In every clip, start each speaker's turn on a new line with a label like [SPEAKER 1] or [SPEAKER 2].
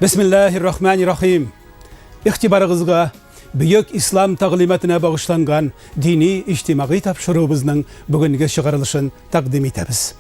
[SPEAKER 1] Бисмиллахир рахманир рахим. Игътибарыгызга бөек ислам тәгълиматына багышланган дини иҗтимагый тапшыруыбызның бүгенге чыгарылышын тәкъдим итәбез.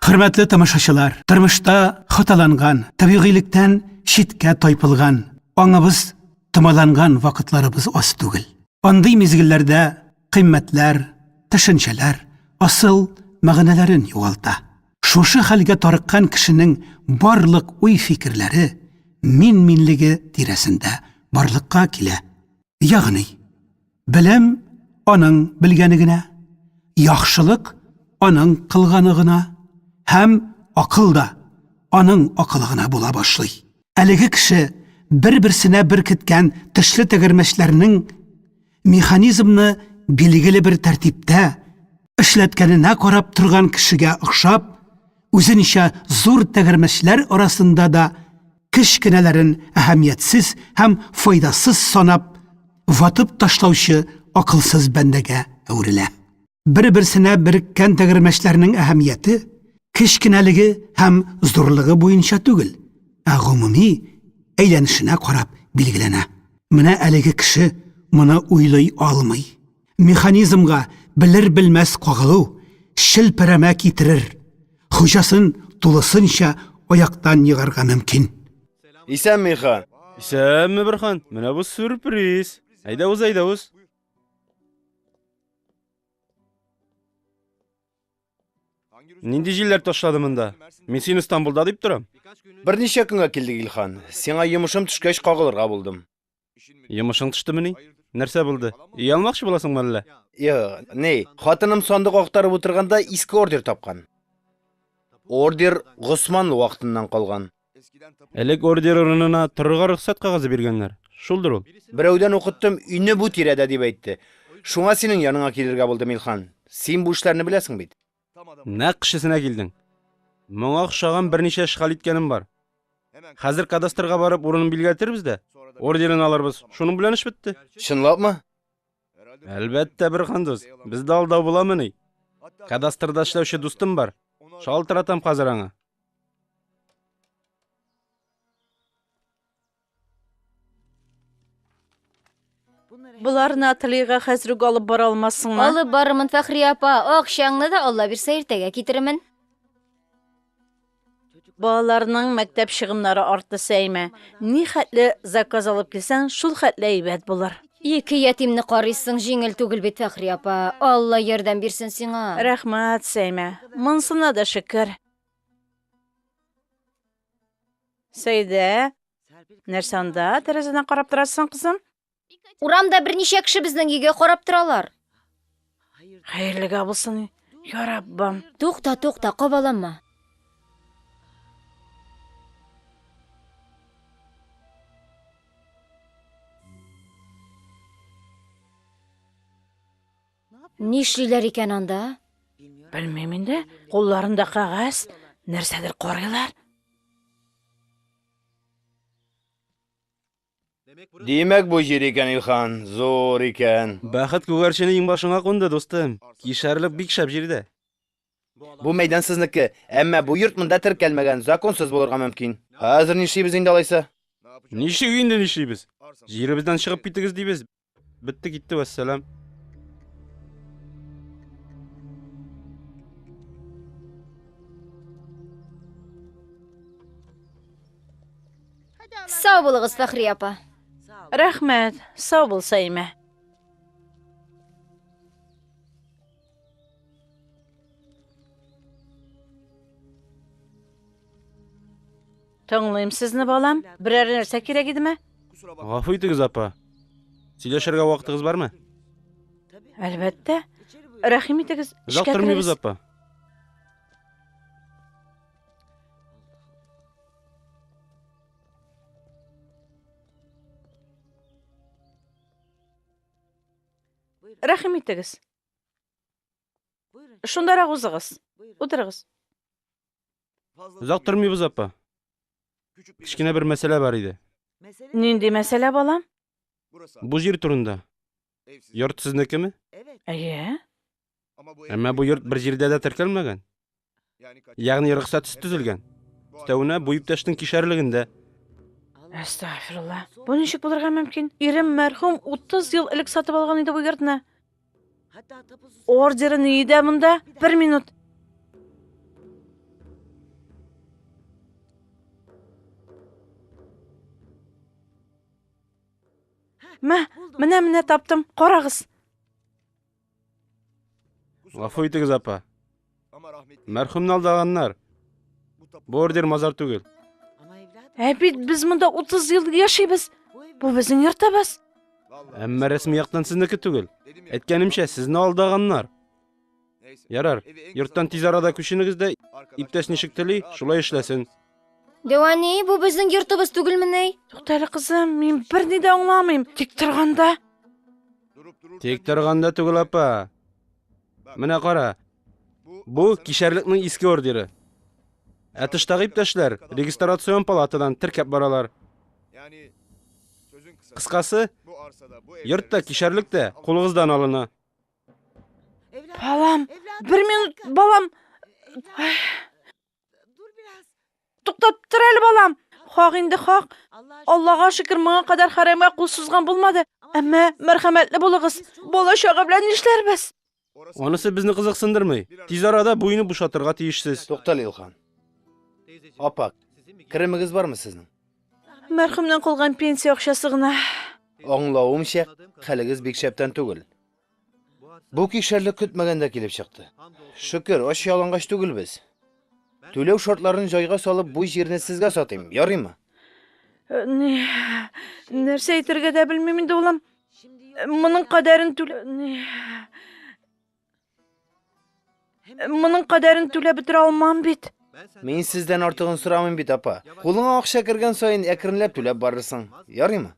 [SPEAKER 1] Хөрмәтле тамашачылар, тормышта хаталанган, табигыйлектән читкә тайпылган, аңыбыз томаланган вакытларыбыз аз түгел. Андый мизгелләрдә кыйммәтләр, төшенчәләр асыл мәгънәләрен югалта. Шушы хәлгә тарыккан кешенең барлык уй-фикерләре мин-минлеге тирәсендә барлыкка килә. Ягъни, белем аның белгәне генә, яхшылык аның кылганы гына һәм акыл да аның акылы гына була башлый. Әлеге кеше бер-берсенә беркеткән тешле тәгәрмәчләрнең механизмны билгеле бер тәртиптә эшләткәненә карап торган кешегә охшап, үзенчә зур тәгәрмәчләр арасында да кечкенәләрен әһәмиятсез һәм файдасыз санап, ватып ташлаучы акылсыз бәндәгә әверелә. Бер-берсенә береккән тәгәрмәчләрнең әһәмияте кечкенәлеге һәм зурлыгы буенча түгел, ә гомуми әйләнешенә карап билгеләнә. Менә әлеге кеше моны уйлый алмый. Механизмга белер-белмәс кагылу челпәрәмә китерер, хуҗасын тулысынча аяктан егарга мөмкин.
[SPEAKER 2] Исәнме, Илхан?
[SPEAKER 3] Исәнме, Борхан. Менә бу сюрприз. Әйдә уз, әйдә уз. Нинди җилләр ташлады монда? Мин сине Стамбулда дип торам.
[SPEAKER 2] Берничә көнгә килдек, Илхан. Сиңа йомышым төшкәч кагылырга булдым.
[SPEAKER 3] Йомышың төштемени? Нәрсә булды? Өй алмакчы буласыңмы әллә?
[SPEAKER 2] Юк, ни, хатыным сандык актарып утырганда иске ордер тапкан. Ордер Госманлы вакытыннан калган.
[SPEAKER 3] Элек ордер урынына торырга рөхсәт кәгазе биргәннәр. Шулдыр ул.
[SPEAKER 2] Берәүдән укыттым, өйне бу тирәдә дип әйтте. Шуңа синең яныңа килергә булдым, Илхан. Син бу эшләрне беләсең бит.
[SPEAKER 3] Нәкъ кешесенә килдең. Моңа охшаган берничә эш хәл иткәнем бар. Хәзер кадастрга барып урынын билгеләтербез дә, ордерын алырбыз. Шуның белән эш бетте.
[SPEAKER 2] Чынлапмы?
[SPEAKER 3] Әлбәттә, Бөрхан дус. Бездә алдау буламыни? Кадастрда эшләүче дустым бар. Шалтыратам хәзер аңа.
[SPEAKER 4] Боларны ательега хәзер үк алып бара алмассыңмы?
[SPEAKER 5] Алып барырмын, Фәхрия апа. Акчаңны да Алла бирсә иртәгә китерермен.
[SPEAKER 4] Балаларның мәктәп чыгымнары артты, Сәймә. Ни хәтле заказ алып килсәң, шул хәтле әйбәт булыр.
[SPEAKER 5] Ике ятимне карыйсың, җиңел түгел бит, Фәхрия апа. Алла ярдәм бирсен сиңа.
[SPEAKER 4] Рәхмәт, Сәймә. Монсына да шөкер. Сәйдә, нәрсә анда тәрәзәдән карап торасың, кызым?
[SPEAKER 5] Урамда берничә кеше безнең өйгә карап торалар.
[SPEAKER 4] Хәерлегә булсын, я Раббым.
[SPEAKER 5] Тукта, тукта, кабаланма. Нишлиләр икән анда?
[SPEAKER 4] Белмим инде, кулларында кәгазь, нәрсәдер карыйлар.
[SPEAKER 2] Димәк, бу җир икән, Илхан, зур икән.
[SPEAKER 3] Бәхет күгәрчене иңбашыңа кунды, дустым. Кишәрлек бик шәп җирдә.
[SPEAKER 2] Бу мәйдан сезнеке, әмма бу йорт монда теркәлмәгән, законсыз булырга мөмкин. Хәзер нишлибез инде алайса?
[SPEAKER 3] Ничек инде нишлибез? Җиребездән чыгып китегез дибез. Бетте китте вәссәлам.
[SPEAKER 5] Сау булыгыз, Фәхрия апа.
[SPEAKER 4] Рәхмәт, сау бул, Сәймә. Тыңлыйм сезне, балам. Берәр нәрсә кирәк идеме?
[SPEAKER 3] Гафу итегез, апа. Сөйләшергә вакытыгыз бармы?
[SPEAKER 4] Әлбәттә. Рәхим итегез,
[SPEAKER 3] Озак
[SPEAKER 4] эчкә
[SPEAKER 3] тормыйбыз,
[SPEAKER 4] керегез.
[SPEAKER 3] апа.
[SPEAKER 4] Рәхим итегез. Шундарак узыгыз. Утырыгыз.
[SPEAKER 3] Озак тормыйбыз, апа. Кечкенә бер мәсьәлә бар иде.
[SPEAKER 4] Нинди мәсьәлә, балам?
[SPEAKER 3] Бу җир турында. Йорт сезнекеме?
[SPEAKER 4] Әйе.
[SPEAKER 3] Әмма бу йорт бер җирдә дә теркәлмәгән. Ягъни рөхсәтсез төзелгән. Өстәвенә бу иптәшнең кишәрлегендә.
[SPEAKER 4] Әстәгъфирулла. Бу ничек булырга мөмкин? Ирем мәрхүм 30 ел элек сатып алган иде бу йортны. Ордеры нидә монда? Бер минут. Мә, менә менә таптым. Карагыз.
[SPEAKER 3] Гафу итегез, апа. Мәрхүмне алдаганнар. Бу ордер мазар түгел.
[SPEAKER 4] Ә бит без монда 30 ел яшибез. Бу безнең йортыбыз.
[SPEAKER 3] Әмма рәсми яктан сезнеке түгел. Әйткәнемчә, сезне алдаганнар. Ярар, йорттан тиз арада күченегез дә, иптәш ничек тели, шулай эшләсен.
[SPEAKER 5] Дәвани, бу безнең йортыбыз түгелмени?
[SPEAKER 4] Тукта әле, кызым, мин берни дә аңламыйм. Тик торганда.
[SPEAKER 3] Тик торганда түгел, апа. Менә кара. Бу кишәрлекнең иске ордеры. Ә тыштагы иптәшләр регистрацион палатадан теркәп баралар. Кыскасы, йорт та, кишәрлек тә кулыгыздан алына.
[SPEAKER 4] Балам, бер минут, балам. Туктап тор әле, балам. Хак инде, хак. Аллага шөкер, моңа кадәр хәрәмгә кул сузган булмады. Әмма мәрхәмәтле булыгыз. Бала чага белән нишләрбез?
[SPEAKER 3] Анысы безне кызыксындырмый. Тиз арада бу өйне бушатырга тиешсез.
[SPEAKER 2] Туктале, Илхан. Апа, керемегез бармы сезнең?
[SPEAKER 4] Мәрхүмнән калган пенсия акчасы гына.
[SPEAKER 2] Аңлавымча, хәлегез бик шәптән түгел. Бу кишәрлек көтмәгәндә килеп чыкты. Шөкер, ач ялангач түгелбез. Түләү шартларын җайга салып, бу җирне сезгә сатыйм, ярыймы?
[SPEAKER 4] Э, ни, нәрсә әйтергә дә белмим инде, улым. Э, моның кадәрен түлә... Ни, э, моның кадәрен түләп бетерә алмам бит.
[SPEAKER 2] Мин сездән артыгын сорамыйм бит, апа. Кулыңа акча кергән саен әкренләп түләп барырсың. Ярыймы?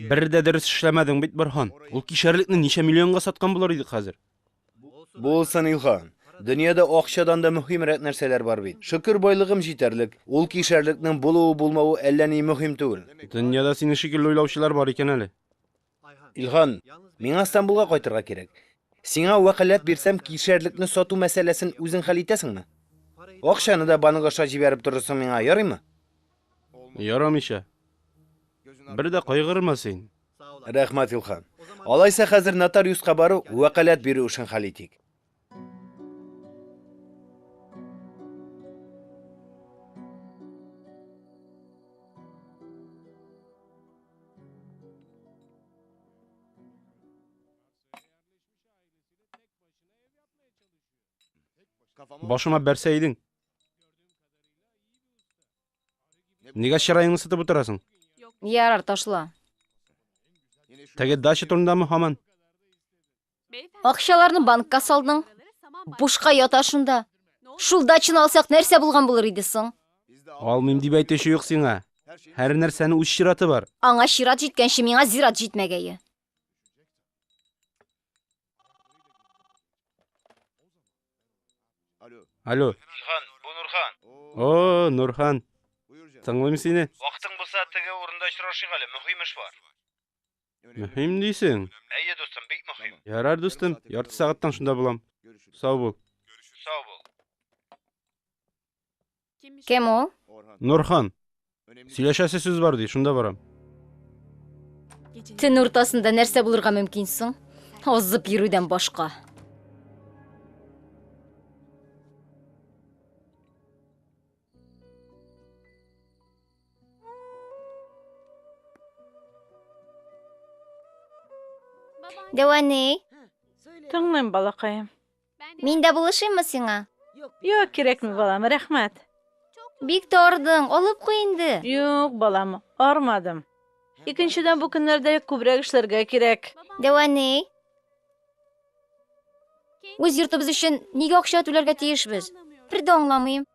[SPEAKER 3] Бер дә дөрес эшләмәдең бит, Борһан. Ул кишәрлекне ничә миллионга саткан булыр идек хәзер?
[SPEAKER 2] Булсын, Илхан. Дөньяда акчадан да мөһимрәк нәрсәләр бар бит. Шөкер, байлыгым җитәрлек. Ул кишәрлекнең булуы-булмавы әллә ни мөһим түгел.
[SPEAKER 3] Дөньяда синең шикелле уйлаучылар бар икән әле.
[SPEAKER 2] Илхан, миңа Стамбулга кайтырга кирәк. Сиңа вәкаләт бирсәм, кишәрлекне сату мәсьәләсен үзең хәл итәсеңме? Акчаны да банк аша җибәреп торырсың миңа, ярыймы?
[SPEAKER 3] Ярамыйча. Бер дә кайгырма син.
[SPEAKER 2] Рәхмәт, Илхан. Алайса хәзер нотариуска барып, вәкаләт бирү эшен хәл итик.
[SPEAKER 3] Башыма бәрсә идең. Нигә чыраеңны сытып утырасың?
[SPEAKER 5] Ярар, ташла.
[SPEAKER 3] Теге дача турындамы һаман?
[SPEAKER 5] Акчаларны банкка салдың. Бушка ята шунда. Шул дачаны алсак, нәрсә булган булыр иде соң?
[SPEAKER 3] Алмыйм дип әйтүче юк сиңа. Һәр нәрсәнең үз чираты бар.
[SPEAKER 5] Аңа чират җиткәнче миңа зират җитмәгәе.
[SPEAKER 3] Алло.
[SPEAKER 2] Илхан, бу Нурхан.
[SPEAKER 3] О, Нурхан. Тыңлыйм сине.
[SPEAKER 2] Вакытың булса, теге урында очрашыйк әле, мөһим эш бар.
[SPEAKER 3] Мөһим дисең?
[SPEAKER 2] Әйе, дустым, бик мөһим.
[SPEAKER 3] Ярар, дустым, ярты сәгатьтән шунда булам. Сау бул.
[SPEAKER 2] Сау бул.
[SPEAKER 5] Кем ул?
[SPEAKER 3] Нурхан. Сөйләшәсе сүз бар ди, шунда барам.
[SPEAKER 5] Төн уртасында нәрсә булырга мөмкин соң? Азып йөрүдән башка. Дәвани,
[SPEAKER 4] Тыңлыйм, балакаем.
[SPEAKER 5] мин дә булышыйммы сиңа?
[SPEAKER 4] Юк, кирәкми, балам, рәхмәт.
[SPEAKER 5] Бик тә ардың, алып куй инде.
[SPEAKER 4] Юк, балам, армадым. Икенчедән, бу көннәрдә күбрәк эшләргә кирәк.
[SPEAKER 5] Дәвани. Үз йортыбыз өчен нигә акча түләргә тиешбез? Бер дә аңламыйм.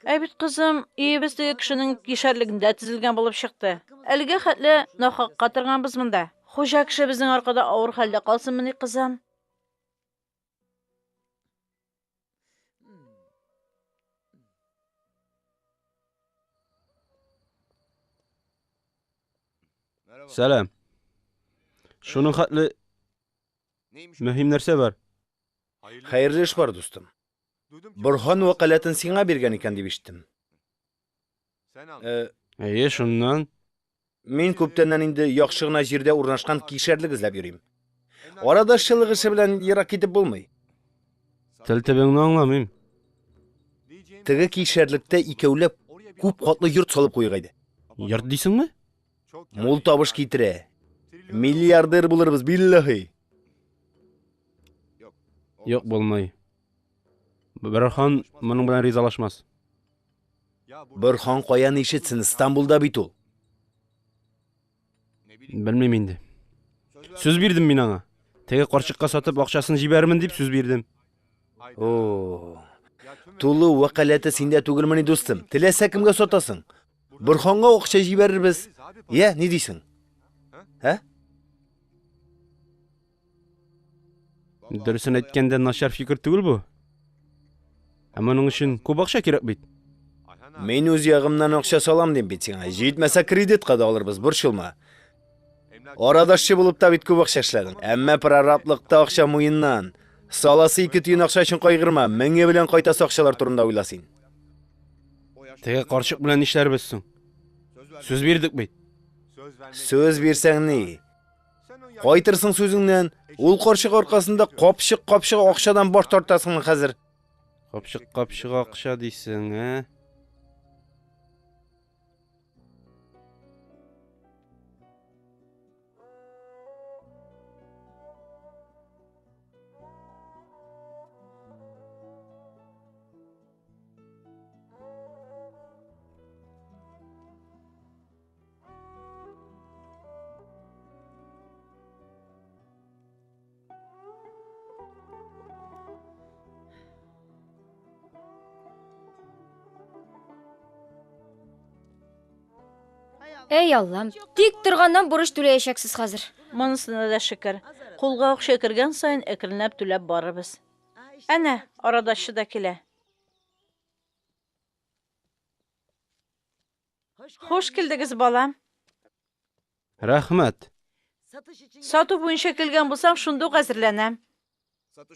[SPEAKER 4] Ә бит, кызым, өебез теге кешенең кишәрлегендә төзелгән булып чыкты. Әлегә хәтле нахакка торганбыз монда. Хуҗа кеше безнең аркада авыр хәлдә калсынмыни, кызым?
[SPEAKER 3] Сәлам. Шуның хәтле мөһим нәрсә бар.
[SPEAKER 2] Хәерле эш бар, дустым. Борһан вәкаләтен сиңа биргән икән дип ишеттем. Э,
[SPEAKER 3] Әйе, шуннан.
[SPEAKER 2] Мин күптәннән инде яхшы гына җирдә урнашкан кишәрлек эзләп йөрим. Арадашчылык эше белән ерак китеп булмый.
[SPEAKER 3] Тел төбеңне аңламыйм.
[SPEAKER 2] Теге кишәрлектә икәүләп күп катлы йорт салып куйыйк әйдә.
[SPEAKER 3] Йорт дисеңме?
[SPEAKER 2] Мул табыш китерә. Миллиардер булырбыз, билләһи.
[SPEAKER 3] Юк, булмый. Борһан моның белән ризалашмас.
[SPEAKER 2] Борһан каян ишетсен, Стамбулда бит ул.
[SPEAKER 3] Белмим инде. Сүз бирдем мин аңа. Теге карчыкка сатып акчасын җибәрермен дип сүз бирдем.
[SPEAKER 2] О, тулы вәкаләте синдә түгелмени, дустым? Теләсә кемгә сатасың. Борһанга акча җибәрербез. Я, ни дисең? Ә?
[SPEAKER 3] Дөресен әйткәндә, начар фикер түгел бу. Ә моның өчен күп акча кирәк бит.
[SPEAKER 2] Мин үз ягымнан акча салам дим бит сиңа. Җитмәсә кредитка да алырбыз, борчылма. Арадашчы булып та бит күп акча эшләдең. Әмма прораблыкта акча муеннан. Саласы ике тиен акча өчен кайгырма, меңе белән кайтасы акчалар турында уйла син.
[SPEAKER 3] Теге карчык белән нишләрбез соң? Сүз бирдек бит.
[SPEAKER 2] Сүз бирсәң ни? Кайтырсың сүзеңнән. Ул карчык аркасында капчык-капчык акчадан баш тартасыңмы хәзер?
[SPEAKER 3] Капчык-капчык акча дисең, ә?
[SPEAKER 5] Әй Аллам, тик торганнан бурыч түләячәксез хәзер.
[SPEAKER 4] Монысына да шөкер. Кулга акча кергән саен әкренләп түләп барырбыз. Әнә, арадашчы да килә. Хуш килдегез, балам.
[SPEAKER 3] Рәхмәт.
[SPEAKER 4] Сату буенча килгән булсам, шундук әзерләнәм.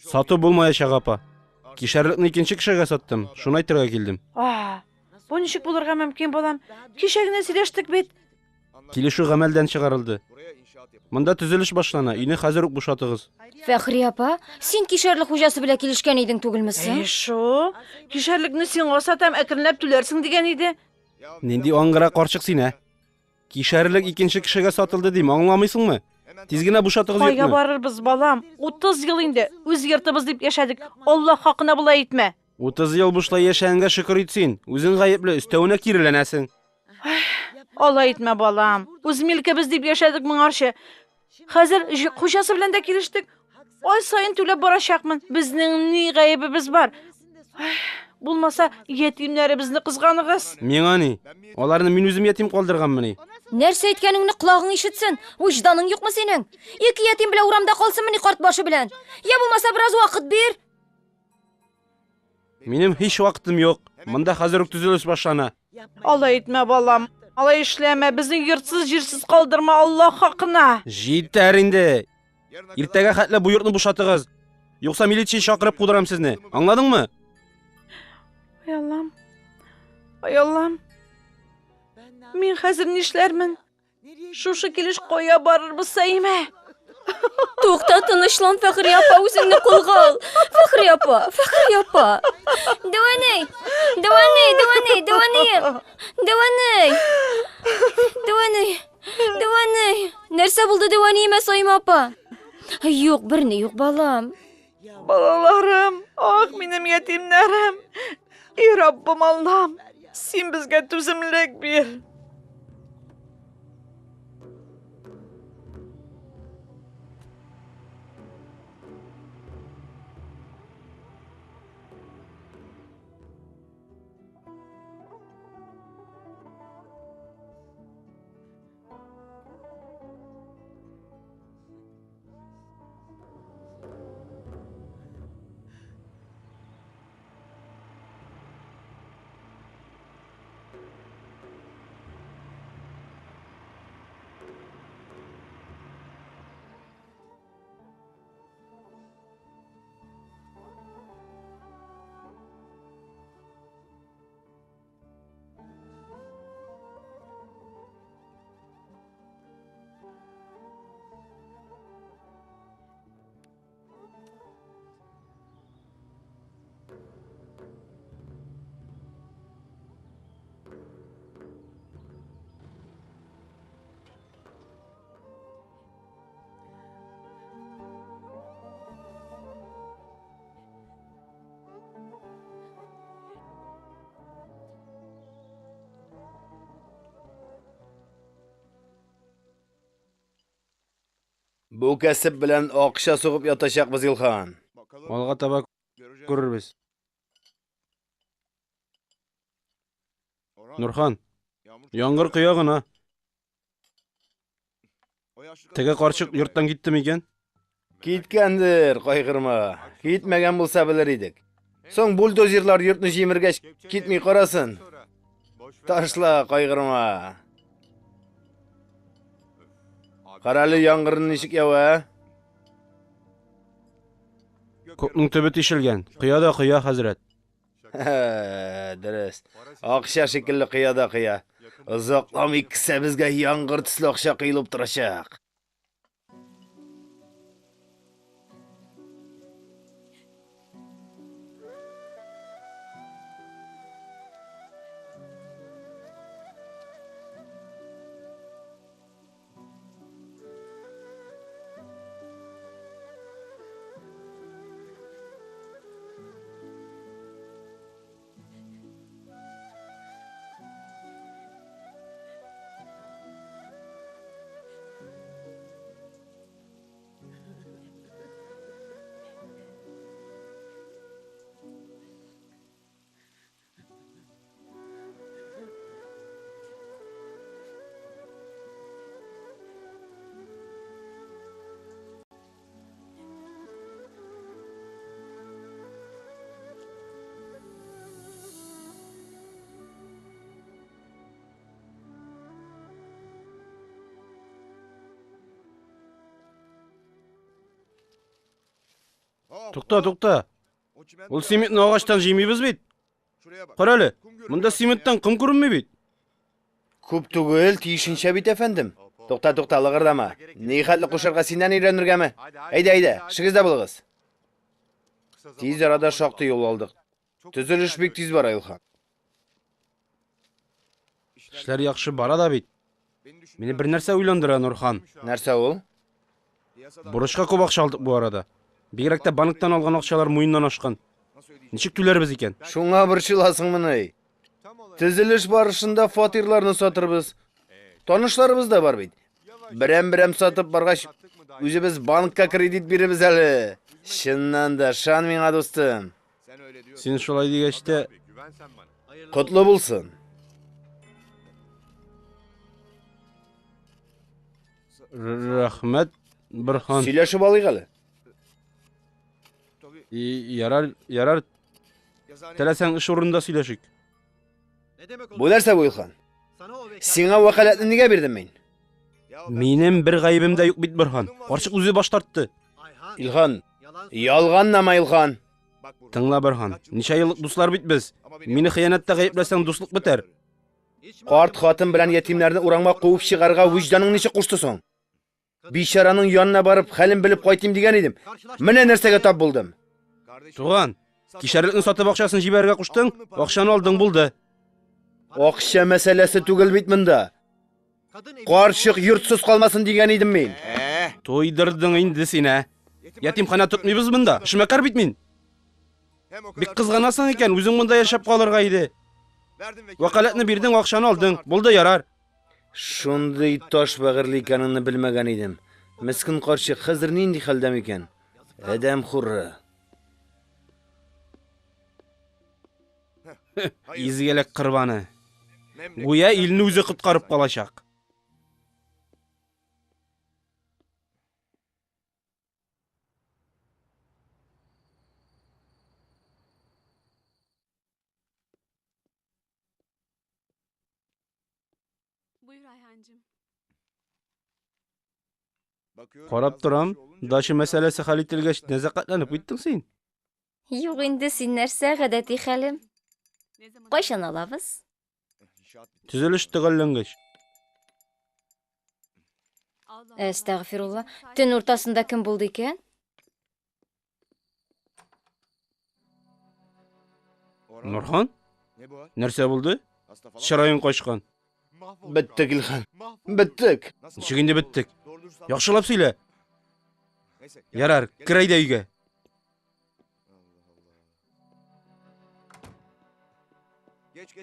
[SPEAKER 3] Сату булмаячак, апа. Кишәрлекне икенче кешегә саттым. Шуны әйтергә килдем.
[SPEAKER 4] А, бу ничек булырга мөмкин, балам? Кичә генә сөйләштек бит.
[SPEAKER 3] Килешү гамәлдән чыгарылды. Монда төзелеш башлана, өйне хәзер үк бушатыгыз.
[SPEAKER 5] Фәхри апа, син кишәрлек хуҗасы белән килешкән идең түгелме соң?
[SPEAKER 4] Әй шул. Кишәрлекне сиңа сатам, әкренләп түләрсең дигән иде.
[SPEAKER 3] Нинди аңгыра карчык син, ә? Кишәрлек икенче кешегә сатылды дим, аңламыйсыңмы? Тиз генә бушатыгыз
[SPEAKER 4] Кая
[SPEAKER 3] йортны.
[SPEAKER 4] барырбыз, балам? 30 ел инде үз йортыбыз дип яшәдек. Алла хакына болай итмә.
[SPEAKER 3] 30 ел бушлай яшәгәнгә шөкер ит син. Үзең гаепле, өстәвенә киреләнәсең.
[SPEAKER 4] Алай итмә, балам. Үз милкебез дип яшәдек моңарчы. Хәзер хуҗасы белән дә килештек. Ай саен түләп барачакмын. Безнең ни гаебебез бар? Булмаса, ятимнәребезне кызганыгыз.
[SPEAKER 3] Миңа ни? Аларны мин үзем ятим калдырганмыни?
[SPEAKER 5] Нәрсә әйткәнеңне колагың ишетсен. Вөҗданың юкмы синең? Ике ятим белән урамда калсынмыни карт башы белән? Я булмаса бераз вакыт бир.
[SPEAKER 3] Минем һич вакытым юк. Монда хәзер үк төзелеш башлана.
[SPEAKER 4] Алай итмә, балам. Алай эшләмә. Безне йортсыз, җирсез калдырма, Аллаһ хакына.
[SPEAKER 3] Җитәр инде. Иртәгә хәтле бу йортны бушатыгыз. Юкса милиция чакырып кудырам сезне. Аңладыңмы?
[SPEAKER 4] Ай Аллам. Ай Аллам. Мин хәзер нишләрмен? Шушы килеш кая барырбыз, Саимә?
[SPEAKER 5] Тукта, тынычлан, Фәхри апа, үзеңне кулга ал. Фәхри апа, Фәхри апа. Дәвәней, дәвәней, дәвәней, дәвәнеем. Дәвәней. Дәвәней, дәвәней. Нәрсә булды дәвәниемә, Саимә апа? Юк, берни юк, балам.
[SPEAKER 4] Балаларым, ах, минем ятимнәрем. И Раббым Аллам, син безгә түземлек бир.
[SPEAKER 2] Бу кәсеп белән акча сугып ятачакбыз, Илхан.
[SPEAKER 3] Алга таба күрербез. Нурхан, яңгыр коя гына. Теге карчык йорттан китте микән?
[SPEAKER 2] Киткәндер, кайгырма. Китмәгән булса белер идек. Соң бульдозерлар йортны җимергәч, китми карасын. Ташла, кайгырма. Карале, яңгырны ничек ява, ә?
[SPEAKER 3] Күкнең төбе тишелгән. Коя да коя, хәзрәт.
[SPEAKER 2] Дөрес. Акча шикелле коя да коя. Озакламый кесәбезгә яңгыр төсле акча коелып торачак.
[SPEAKER 3] Тукта, тукта. Ул цементны агачтан җыймыйбыз бит. Кара әле, монда цементтан ком күренми бит.
[SPEAKER 2] Күп түгел, тиешенчә бит, әфәндем. Тукта, тукта, лыгырдама. Ни хәтле кушарга синнән өйрәнергәме? Әйдә, әйдә, эшегездә булыгыз. Тиз арада шактый юл алдык. Төзелеш бик тиз бара, Илхан.
[SPEAKER 3] Эшләр яхшы бара да бит. Мине бер нәрсә уйландыра, Нурхан.
[SPEAKER 2] Нәрсә ул?
[SPEAKER 3] Бурычка күп акча алдык бу арада. Бигрәк тә банктан алган акчалар муеннан ашкан. Ничек түләрбез икән?
[SPEAKER 2] Шуңа борчыласыңмыни? Төзелеш барышында фатирларны сатырбыз. Танышларыбыз да бар бит. Берәм-берәм сатып баргач, үзебез банкка кредит бирербез әле. Чыннан да, ышан миңа, дустым.
[SPEAKER 3] Син шулай дигәч тә...
[SPEAKER 2] Котлы булсын.
[SPEAKER 3] Рәхмәт, Борһан.
[SPEAKER 2] Сөйләшеп алыйк әле.
[SPEAKER 3] Ярар, ярар. Теләсәң эш урынында сөйләшик.
[SPEAKER 2] Бу нәрсә бу, Илхан? Сиңа вәкаләтне нигә бирдем мин?
[SPEAKER 3] Минем бер гаебем дә юк бит, Борһан. Карчык үзе баш тартты.
[SPEAKER 2] Илхан, ялганнама, Илхан.
[SPEAKER 3] Тыңла, Борһан. Ничә еллык дуслар бит без. Мине хыянәттә гаепләсәң, дуслык бетәр.
[SPEAKER 2] Карт хатын белән ятимнәрне урамга куып чыгарга вөҗданың ничек кушты соң? Бичараның янына барып, хәлен белеп кайтыйм дигән идем. Менә нәрсәгә тап булдым.
[SPEAKER 3] Туган, кишәрлекне сатып акчасын җибәрергә куштың, акчаны алдың булды.
[SPEAKER 2] Акча мәсьәләсе түгел бит монда. Карчык йортсыз калмасын дигән идем мин.
[SPEAKER 3] Туйдырдың инде син, ә. Ятимханә тотмыйбыз монда. Эшмәкәр бит мин. Бик кызганасың икән, үзең монда яшәп калырга иде. Вәкаләтне бирдең, акчаны алдың. Булды, ярар.
[SPEAKER 2] Шундый таш бәгырьле икәнеңне белмәгән идем. Мескен карчык хәзер нинди хәлдә микән? Адәм хуры.
[SPEAKER 3] Изгелек корбаны. Гүя илне үзе коткарып калачак.
[SPEAKER 6] Buyur Ayhancığım.
[SPEAKER 3] Карап торам, дача мәсьәләсе хәл ителгәч, нәзакәтләнеп киттең син.
[SPEAKER 5] Юк инде, син нәрсә, гадәти хәлем. Кайчан алабыз?
[SPEAKER 3] Төзелеш төгәлләнгәч.
[SPEAKER 5] Әстәгъфирулла. Төн уртасында кем булды икән?
[SPEAKER 3] Нурхан? Нәрсә булды? Чыраең качкан.
[SPEAKER 2] Беттек, Илхан. Беттек.
[SPEAKER 3] Ничек инде беттек? Яхшылап сөйлә. Ярар, кер әйдә өйгә.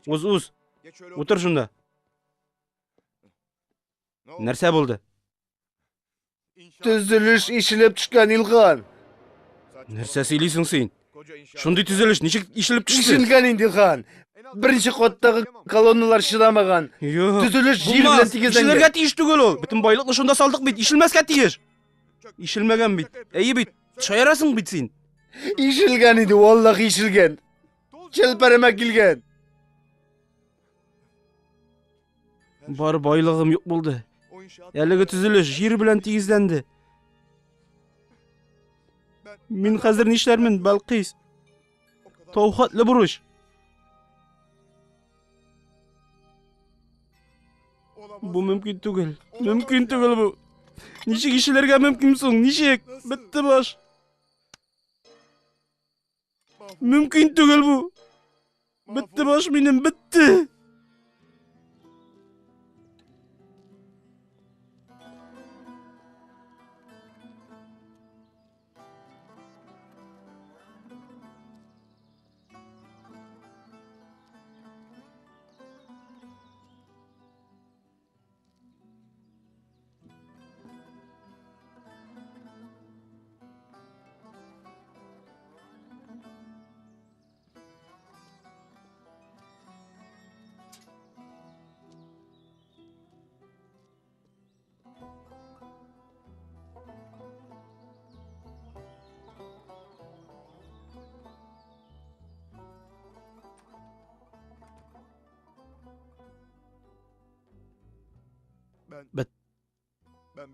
[SPEAKER 3] Уз, уз. Утыр шунда. Нәрсә булды?
[SPEAKER 2] Төзелеш ишелеп төшкән, Илхан.
[SPEAKER 3] Нәрсә сөйлисең син? Шундый төзелеш ничек ишелеп төште?
[SPEAKER 2] Ишелгән инде, Илхан. Беренче каттагы колонналар чыдамаган.
[SPEAKER 3] Юк.
[SPEAKER 2] Төзелеш җир белән
[SPEAKER 3] Булмас.
[SPEAKER 2] тигезләнгән.
[SPEAKER 3] Ишелергә тиеш түгел ул. Бөтен байлыкны шунда салдык бит, ишелмәскә тиеш. Ишелмәгән бит. Әйе бит. Шаярасың бит син.
[SPEAKER 2] Ишелгән инде, валлахи ишелгән. Челпәремә килгән.
[SPEAKER 3] Бар байлыгым юк булды. Әлеге төзелеш җир белән тигезләнде. Мин хәзер нишләрмен, Балкыйс? Тау хәтле бурыч. Бу мөмкин түгел. Мөмкин түгел бу. Ничек ишелергә мөмкин соң? Ничек? Бетте баш. Мөмкин түгел бу. Бетте баш минем, бетте.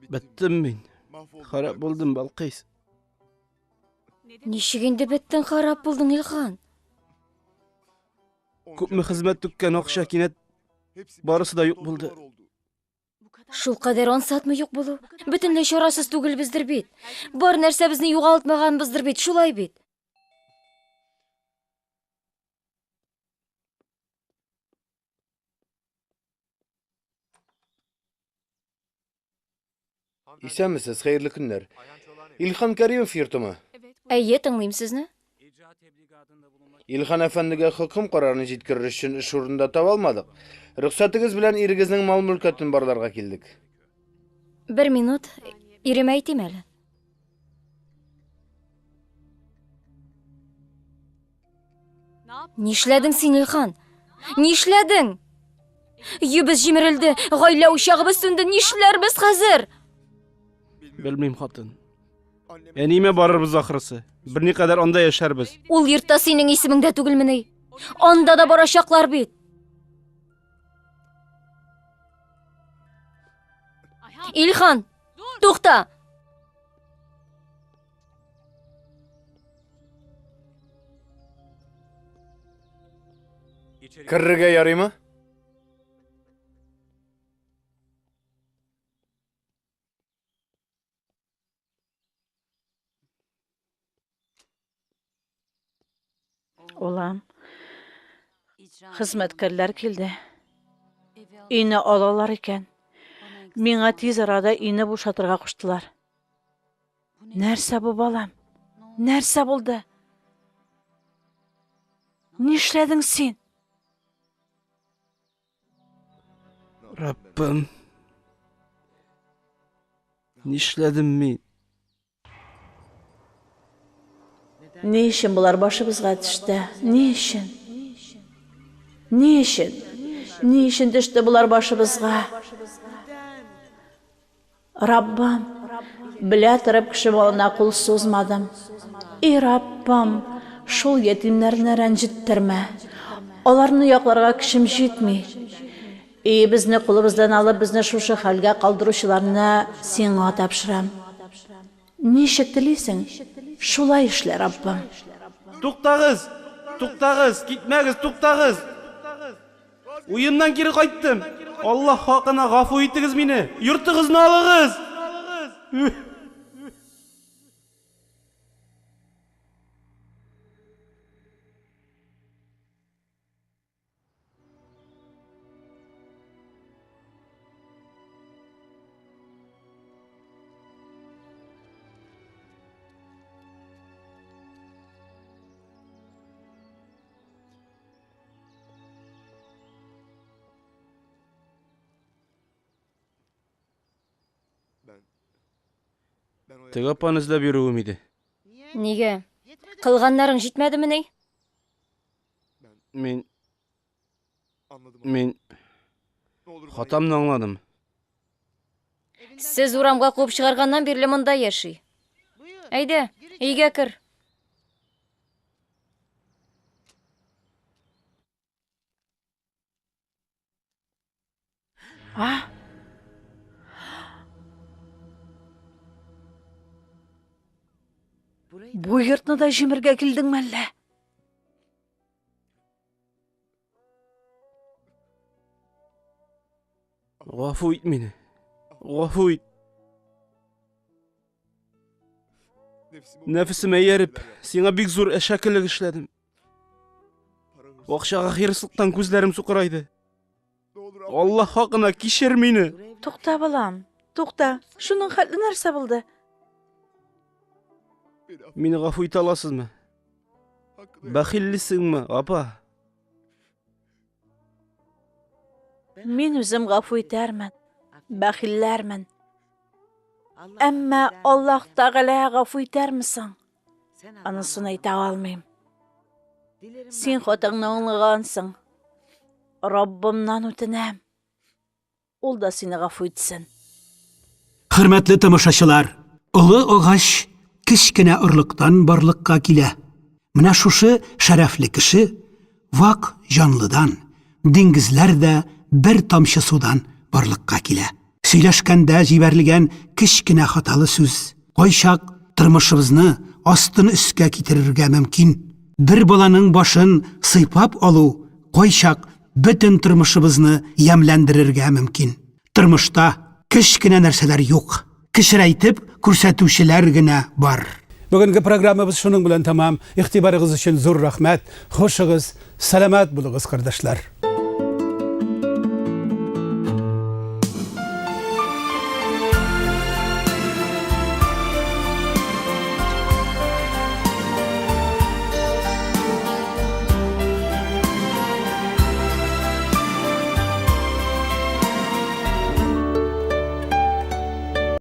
[SPEAKER 3] Беттем мин. Харап булдым, Балкыйс.
[SPEAKER 5] Ничек инде беттең, харап булдың, Илхан?
[SPEAKER 3] Күпме хезмәт түккән акча кинәт барысы да юк булды.
[SPEAKER 5] Шул кадәр ансатмы юк булу? Бөтенләй чарасыз түгелбездер бит. Бар нәрсәбезне югалтмаганбыздыр бит, шулай бит?
[SPEAKER 2] Исәнмесез, хәерле көннәр. Илхан Кәримов йортымы?
[SPEAKER 5] Әйе, тыңлыйм сезне.
[SPEAKER 2] Илхан әфәндегә хөкем карарын җиткерер өчен эш урынында таба алмадык. Рөхсәтегез белән ирегезнең мал-мөлкәтен барларга килдек.
[SPEAKER 5] Бер минут, иремә әйтим әле. Нишләдең син, Илхан? Нишләдең? Өебез җимерелде, гаилә учагыбыз сүнде, нишләрбез хәзер?
[SPEAKER 3] Белмим, хатын. Әниемә барырбыз ахрысы. Берникадәр анда яшәрбез.
[SPEAKER 5] Ул йортта синең исемең дә түгелмени? Анда да барачаклар бит. Илхан, тукта!
[SPEAKER 2] Керергә ярыймы?
[SPEAKER 4] Улам, хезмәткәрләр килде. Өйне алалар икән. Миңа тиз арада өйне бушатырга куштылар. Нәрсә бу, балам? Нәрсә булды? Нишләдең син?
[SPEAKER 3] Раббым. Нишләдем мин?
[SPEAKER 4] Ни өчен болар башыбызга төште? Ни өчен? Ни өчен? Ни өчен төште болар башыбызга? Раббым, белә торып кеше малына кул сузмадым. И Раббым, шул ятимнәрне рәнҗеттермә. Аларны якларга көчем җитми. Өебезне кулыбыздан алып, безне шушы хәлгә калдыручыларны сиңа тапшырам. Ничек телисең, шулай эшлә, Раббым.
[SPEAKER 3] Туктагыз! Туктагыз! Китмәгез, туктагыз! Уемнан кире кайттым. Аллаһ хакына гафу итегез мине. Йортыгызны алыгыз! Теге апаны эзләп йөрүем иде.
[SPEAKER 5] Нигә? Кылганнарың җитмәдемени?
[SPEAKER 3] Мин Мин хатамны аңладым.
[SPEAKER 5] Сез урамга куып чыгарганнан бирле монда яши. Әйдә, өйгә кер.
[SPEAKER 4] А? Бу йортны да җимергә килдеңме әллә?
[SPEAKER 3] Гафу ит мине. Гафу ит. Нәфесемә ияреп, сиңа бик зур әшәкелек эшләдем. Акчага хирыслыктан күзләрем сукырайды. Аллаһ хакына кичер мине.
[SPEAKER 4] Тукта, балам, тукта. Шуның хәтле нәрсә булды?
[SPEAKER 3] Мине гафу итә аласызмы? Бәхиллисеңме, апа?
[SPEAKER 4] Мин үзем гафу итәрмен, бәхилләрмен. Әмма Аллаһ Тәгалә гафу итәрме соң? Анысын әйтә алмыйм. Син хатаңны аңлагансың. Раббымнан үтенәм. Ул да сине гафу итсен.
[SPEAKER 1] Хөрмәтле тамашачылар, олы агач кечкенә орлыктан барлыкка килә. Менә шушы шәрәфле кеше вак җанлыдан, диңгезләр дә бер тамчы судан барлыкка килә. Сөйләшкәндә җибәрелгән кечкенә хаталы сүз кайчак тормышыбызны астын өскә китерергә мөмкин. Бер баланың башын сыйпап алу кайчак бөтен тормышыбызны ямьләндерергә мөмкин. Тормышта кечкенә нәрсәләр юк, кечерәйтеп күрсәтүчеләр генә бар. Бүгенге программабыз шуның белән тәмам. Игътибарыгыз өчен зур рәхмәт. Хушыгыз, сәламәт булыгыз, кардәшләр.